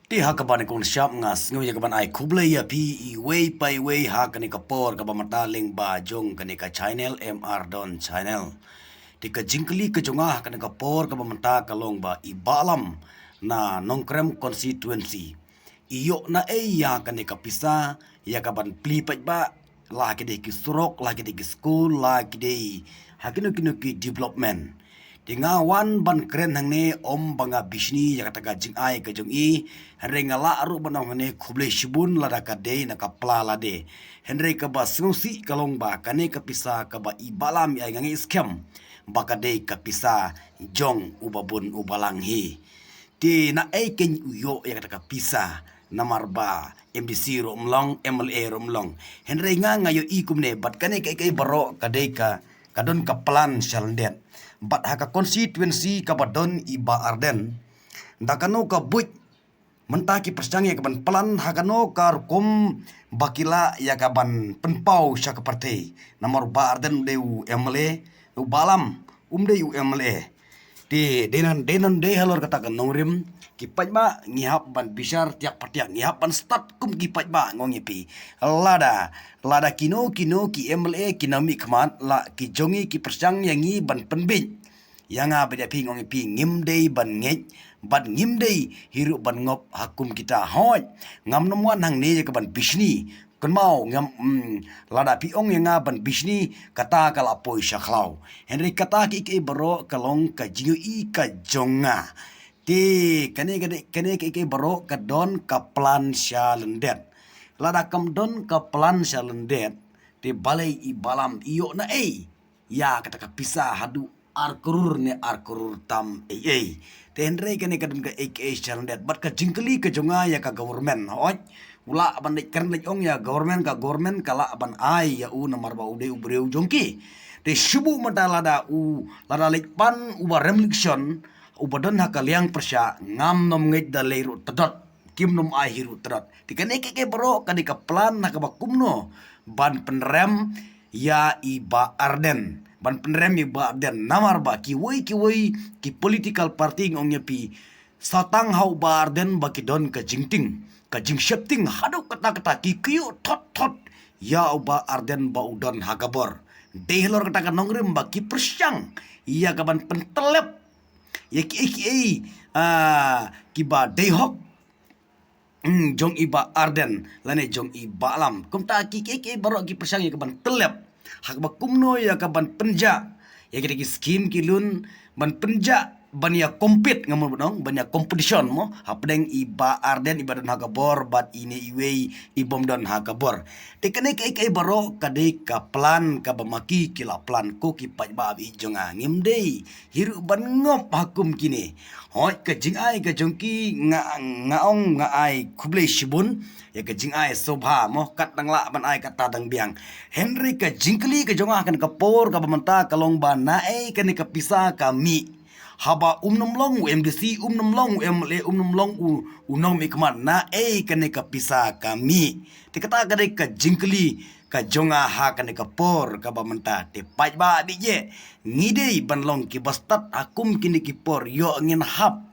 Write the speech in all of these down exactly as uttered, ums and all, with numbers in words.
Te ha kaba nyngkong shap nga sngew ïa kaban ai khublei ïa phi iwei pa iwei ha kane ka por kaba mynta lyngba jong kane ka channel M R Don Channel. Te ka jingkylli ka jong nga ha kane ka por kaba mynta ka long ba i Bah Lam na Nongkrem constituency i ïoh naei ïa kane ka pisa ïa kaban plie paidbah, la ki dei ki surok, la ki dei ki skul, la ki dei ha kino kino ki development. Te nga wan ban kren hangne ym ba nga bishni ïa kata ka jingai ka jong i, hynrei nga lah ruh ban ong hangne khublei shibun lada ka dei na ka pla lade. Hynrei kaba sngewsih ka long ba kane ka pisa kaba i Bah Lam i ai, nga ngeit skhem ba ka dei ka pisa jong uba bun uba lang hi. Te naei kein u ïoh ïa kata ka pisa, namar ba M D C ruh ym long, M L A ruh ym long. Hynrei nga nga ïohi kumne, bad kane kaei kaei baroh ka dei ka, ka don ka plan sha lyndet. Bad ha ka constituency kaba don i Bah Ardent, da kano ka buit mynta ki pyrshang ïa kaban plan, ha kano ka rukom ba ki lah ïa kaban pynpaw sha ka pyrthei. Namar u Bah Ardent u dei u M L A, u Bah Lam um dei u M L A. Te dei nan, dei nan, dei halor kata ka nongrim, ki paidbah ngi hap ban bishar tiak patiak, ngi hap ban stad kum ki paidbah, nga ong ïa phi. Lada, lada kino kino ki M L A ki nang mihkhmat, la ki jong ngi ki pyrshang ïa ngi ban pynbiej ïa nga bad ïa phi, nga ong ïa phi, ngim dei ban ngeit bad ngim dei hi ruh ban ngop ha kum kita. Hooid, ngam nym wan hangne ïa kaban bishni. Kynmaw, ngam, mm, lada phi ong ïa nga ban bishni, kata ka la poi sha khlaw. Hynrei kata kiei kiei baroh ka long ka jingïohi ka jong nga. Te kane, kane, kane kiei kiei baroh ka don ka plan sha lyndet. Lada kam don ka plan sha lyndet, te balei i Bah Lam i ïoh naei ïa kata ka pisa haduh ar klur ne ar klur tam eiei. Te hynrei kane ka don kaei kaei sha lyndet. Bad ka jingkylli ka jong nga ïa ka government, hooid, u lah ban leit kren leit ong ïa government, ka government ka lah ban ai ïa u namar ba u dei u briew jong ki. Te shu buh mynta lada u, lada leit pan uba rem election, uba don ha ka liang pyrshah, ngam nym ngeit da lei ruh tdot, kim nym ai hi ruh tdot. Te kane kiei kiei baroh ka dei ka plan ha kaba kumno ban pynrem ïa i Bah Ardent. Ban pynrem ïa i Bah Ardent namar ba kiwei kiwei ki political party, nga ong ïa phi, sa tang ha u Bah Ardent ba ki don ka jingtieng, ka jingsheptieng, haduh katta katta ki kyiuh thot thot ïa u Bah Ardent ba u don ha ka bor. Dei halor kata ka nongrim ba ki pyrshang ïa kaban pyntlep ïa kiei kiei, ah, kiba dei hok, hmm, jong i Bah Ardent lane jong i Bah Lam. Kumta ki, ki, ki baroh ki pyrshang ïa kaban tyllep ha kaba kumno ïa kaban pynjah ïa kita ki skim ki loan, ban pynjah ban ïa compete, nga mut ban ong, ban ïa competition mo hapdeng i Bah Ardent iba don ha ka bor bad ine iwei i bym don ha ka bor. Te kane kaei kaei baroh ka dei ka plan kaba ma ki ki la plan, ko ki paidbah ba ïeit jong nga. Ngim dei hi ruh ban ngop ha kum kine. Hooid, ka jingai ka jong ki nga, nga ong nga ai khublei shibun ïa ka jingai sngewbha mo, kat dang lah ban ai kata dang biang. Hynrei ka jingkylli ka jong nga ha kane ka por kaba mynta ka long ba naei kane ka pisa ka mih, haba um nym long u M D C, um nym long u M L A, um nym long u, u nongmihkhmat, naei kane ka pisa ka mih? Te kata ka dei ka jingkylli ka jong nga ha kane ka por kaba mynta. Te paidbah ba ïeit, ngi dei ban long kiba stad ha kum kine ki por, ïoh ngin hap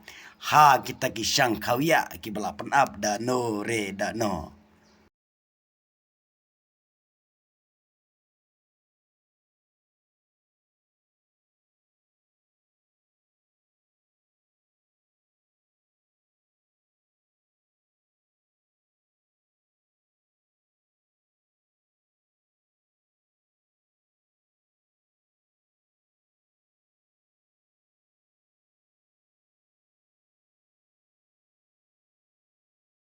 ha kita ki shang khawïa kiba la pynap da no re da no.